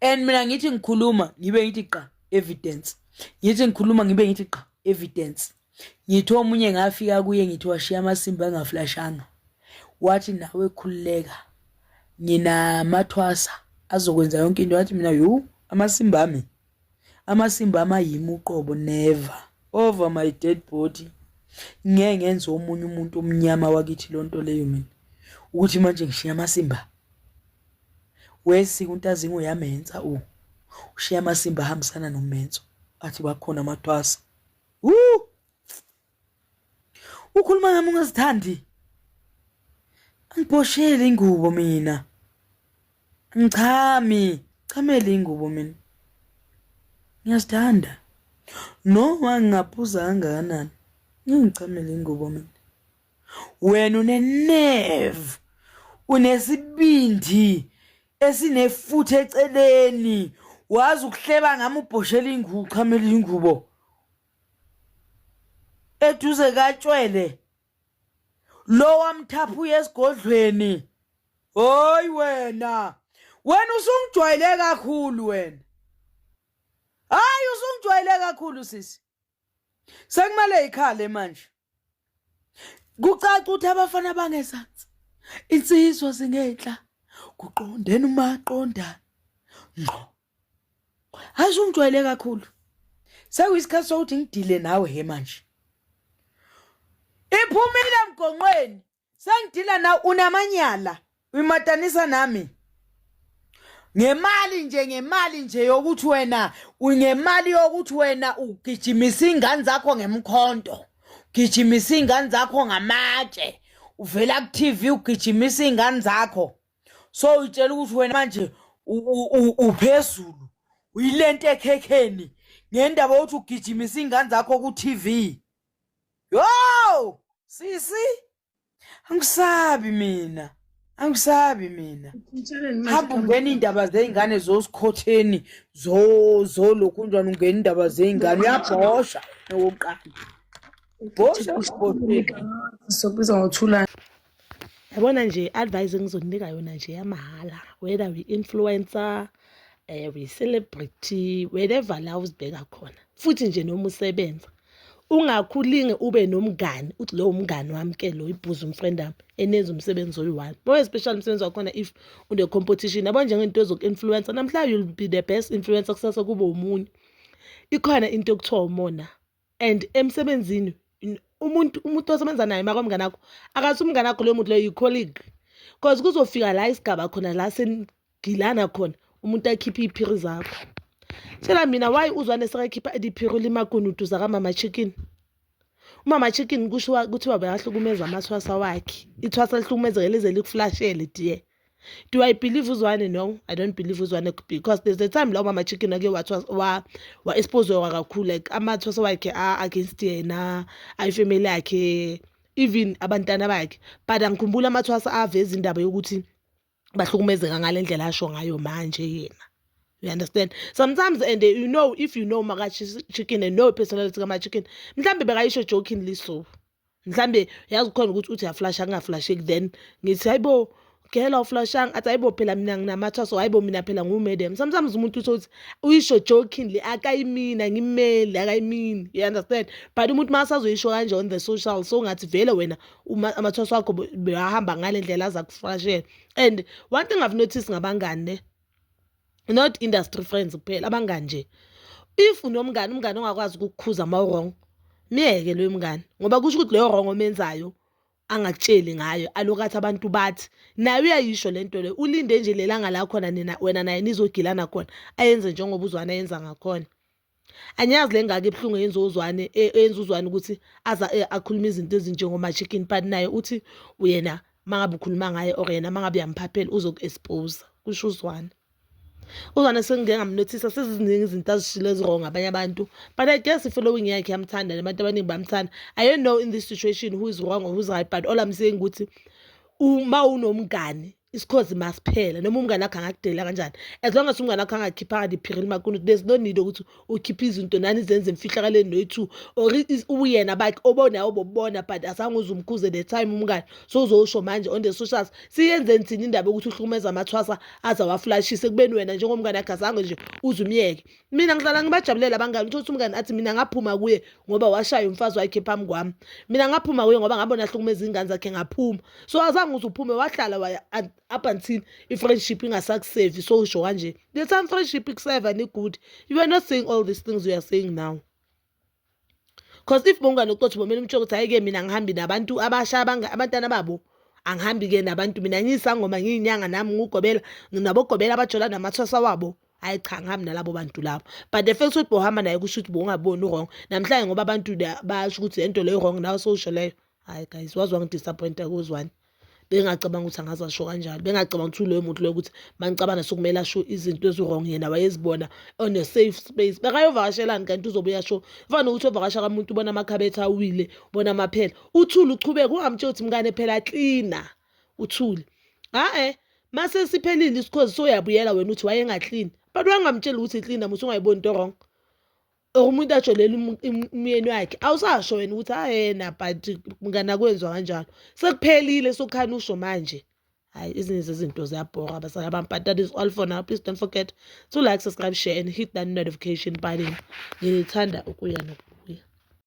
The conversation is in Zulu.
And mina ngithi ngikhuluma ngibe ngithi qa evidence, ngithi ngikhuluma ngibe ngithi qa evidence. Ngithi omunye ngafika kuye, ngithi washiya amasimba engaflashanga, wathi nawe khululeka, nginamathwasa azokwenza yonke into. Wathi mina yu amasimba ami, amasimba amayimi uqobo, never over my dead body, ngeke ngenze omunye umuntu omnyama wakithi lonto leyo. Mina ukuthi manje ngishiya amasimba wesika untazingo uyamenza u ushiya amasimba ahambisana nomenzo, athi bakhona amathwasa. Woo! Ukhuluma ngami ungazithandi. Angibhosheli ingubo mina. Ngichami, chamele ingubo mina. Ngiyazithanda. Noma ngingaphuza kangakanani, ngingichamele ingubo mina. Wena une-nerve, unesibindi esinefuthe eceleni. Wazi ukuhleba ngami, ubhoshela ingubo, uchamela ingubo. Eduze katshwele lo wamthaphuya esigodlweni. Hoyi wena, wena usungijwayele kakhulu wena. Hayi, usungijwayele kakhulu sisi. Sekumele ikhale manje. Kucaca ukuthi abafana bangezansi, insizwa zingenhla, kuqondene umaqondana ngqo. Hayi, usungijwayele kakhulu. Sekuyisikhathi sokuthi ngidile nawe he manje. Iphumile emgonqweni. Sengidila na unamanyala. Uyimatanisa nami. Ngemali nje, ngemali nje yokuthi wena, ngemali yokuthi wena ugijimisa ingane zakho ngemkhonto. Gijimisa ingane zakho ngamatshe. Uvela ku TV ugijimisa ingane zakho. So uyitshela ukuthi wena manje uphezulu. Uyilento ekhekheni ngendaba yokuthi ugijimisa ingane zakho ku TV. Yo! Sisi, angisabi mina. Angisabi mina. Hamba ungena indaba zey'ngane zosikhotheni zolokhu njani, ungena indaba zey'ngane uyabhosha okokuqala. Ubhosha ubhoshile. Sokubiza ngothulani. Yabona nje, advice engizokunika yona nje yamahhala, whether we-influencer, we-celebrity, wherever la uzibheka khona, futhi nje noma usebenza, ungakhulinge ube nomngani uthi lowo mngani wami ke lo, i-bosom friend wami, enenza umsebenzi oyi-one, more especially umsebenzi wakhona if une-competition. Yabo, njengento ezoku-influencer, namhlanje you'll be the best influencer, kusasa kube omunye. Ikhona into ekuthiwa umona, and emsebenzini umuntu osebenza naye makwamngani akho akasi umngani akho loyo muntu loyo, yi-colleague, cause kuzofika la isigaba khona la senigilana khona, umuntu akhiphe iy'phiri zakho. Tshela mina, why uZwane sekakhipha diphiri le makunutu zakamama Chicken? Umama Chicken kusho kuthiwa bekahlukumeza amathwasa wakhe, ithwasa lihlukumezeke lize likuflashele. Dear, do I believe uZwane? No, I don't believe uZwane, because there's a time la umama Chicken ake wa-expose kakhulu, like amathwasa wakhe against yena, ayifamily yakhe, even abantwana bakhe, but angikhumbuli amathwasa aveza indaba yokuthi bahlukumezeka ngale ndlela asho ngayo manje yena. You understand? Sometimes, and you know, if you know Maka Chicken and know personality kama Chicken, mhlambe bekayisho jokingly, so mhlambe yazi khona ukuthi uthi uyaflasha, kungaflasheki, then ngithi hayibo girl, awuflashanga, athi hayibo phela mina nginamathwaso, hayibo mina phela ngu-madam. Sometimes umuntu uthi uyisho jokingly, akayimina ngimeli, akayimini, you understand? But umuntu masazoyisho kanje on the social, so ngathi vele wena uma amathwaso akho bewahamba ngale ndlela aza kuflashela. And one thing I've noticed ngabangani ne, not industry friends kuphela, abangani nje, if unomngani, umngani ongakwazi ukukukhuza uma wrong, miyeke loyo mngani, ngoba kusho ukuthi leyo wrong omenzayo angakutsheli ngayo, alokathi abantu bathi naye uyayisho le nto leyo, ulinde nje lelanga la khona nina wena naye nizogilana khona, ayenze njengoba uZwane ayenza ngakhona. Angiyazi le ngaka ebuhlungu eyenza uZwane, eyenza uZwane ukuthi aza akhulume izinto ezinjengoma-Chicken, but naye uthi yena mangabe ukhuluma ngaye or yena mangabe uyamphaphela uzoku-expose, kusho uZwane. UZwane sengike ngamnothisa seziningi izinto azishilo ezi-wrong abanye abantu, but I guess i-following yakhe yamthanda, nabantu abaningi bamthanda. I don't know in this situation who is wrong or who's right, but all I'm saying ukuthi uma unomngani Isikhozi masiphela noma umngane wakho angakudela kanjani, as long as umngane wakho angakhiphanga diphiri limakuni, there's no need ukuthi ukhiphe izinto nani zenze emfihlakaleni noyi-two or ubuyena bakhe obonayo bobubona, but azange uze umkhuze the time umngane sowuzosho manje on the socials. Siyenzeni thina indaba yokuthi uhlukumeza amathwasa aze awaflashise ekubeni wena njengomngane wakhe azange nje uze umyeke? Mina ngihlala ngibajabulela abangani. Uthole ukuthi umngane athi, "Mina ngaphuma kuye ngoba washaya umfazi wakhe phambi kwami. Mina ngaphuma kuye ngoba ngabona ahlukumeza iy'ngane zakhe, ngaphuma." So azange uze uphume, wahlala waya up until i-friendship ingasakusevi. So usho kanje, the time friendship ikuseva ni-good, you are not saying all these things you are saying now, because if bongane uqotho, bomele umtshele ukuthi, "Hhayi-ke, mina ngihambi nabantu abasha abantwana babo, angihambi-ke nabantu. Mina ngiyisangoma, ngiyinyanga nami, ngugobela nabogobela abajola namathwasa wabo. Hhayi cha, angihambi nalabo bantu labo." But the fact ukuthi bohamba naye kusho ukuthi bowungaboni u-wrong namhlanje, ngoba abantu bayasho ukuthi lento leyo wrong, nawe sowusho leyo. Hhayi guys, waze wangidisappointa kuzwani. Bengacabanga ukuthi angaze asho kanjalo, bengacabanga ukuthi uloyo muntu loyo ukuthi manicabana sokumele asho izinto ezi-wrong, yena wayezibona on a safe space. Bekayovakashelani kanti uzobuya asho? Fana nokuthi ovakasha kamuntu, ubona amakhabethe awile, ubona amaphela, uthule, uchubeke, ungamtsheli ukuthi, "Mngane, phela klina." Uthule, ha-e, mase siphelile isikhozi, soyabuyela wena uthi wayengaklini, but wangamtsheli ukuthi klina muthi ungayiboni into wrong, or umuntu ajolela umyeni wakhe, awusasho wena ukuthi hayena, but mngani, akwenziwa kanjalo. Sekuphelile, sokukhani usho manje. Hhayi, ezinye zezinto ziyabhora, abazali bami. But that is all for now. Please don't forget to like, subscribe, share and hit that notification button. Nginithanda ukuya nokuphela.